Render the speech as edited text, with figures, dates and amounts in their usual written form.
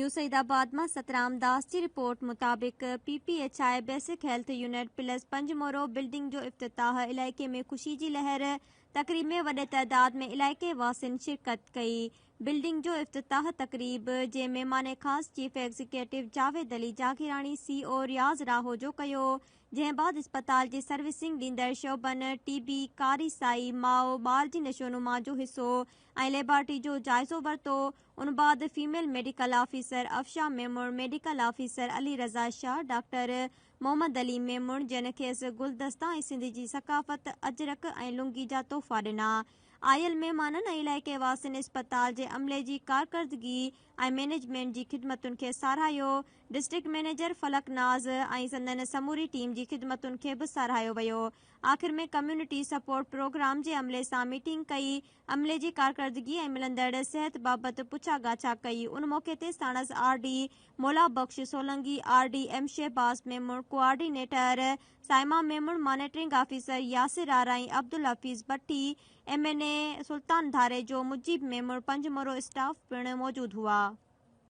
سعيد آباد مان سترام داس جي رپورٽ مطابق P P H I basic health unit plus Panjmoro building جو افتتاح، علائقي ۾ خوشي جي لهر، تقريب ۾ وڏي تعداد ۾ علائقي واسين شرڪت ڪئي. بلڊنگ جو افتتاح تقريب جي مهمان خاص chief executive Javed Ali Jagirani, C O Riaz Rahoojo ڪيو، جنهن بعد اسپتال جي سروسنگ ڏيندڙ شعبن ٽي بي، ڪاري سائي، ماء ٻار جي نشونما جو حصو ۽ ليبارٽري جو جائزو ورتو. ان بعد female medical officer Afshan Memon, medical officer Ali Raza Shah, doctor Muhammad Ali Memon جن کيس گلدستا ۽ سنڌ جي ثقافت اجرڪ ۽ لنگي جا تحفا ڏنا. آيل مهمانن ۽ علائقي واسين اسپتال جي عملي جي ڪارڪردگي ۽ مئنيجمينٽ جي خدمتن کي ساراهيو. ڊسٽرڪٽ مئنيجر فلڪ ناز ۽ سندن سموري ٽيم جي خدمتن کي به ساراهيو ويو. آخر ۾ ڪميونٽي سپورٽ پروگرام جي عملي سان ميٽنگ ڪئي، عملي جي ڪارڪردگي ۽ ملندڙ صحت بابت پڇا ڳاڇا ڪئي. ان موقعي تي ساڻس R D Maula Bakhsh Solangi, R D M Shahbaz Memon, coordinator Saima Memon, monitoring officer Yasir Arain, Abdul Hafeez Bhatti, M N A Sultan Dharejo, Mujeeb Memon, Panjmoro staff پڻ موجود هئا.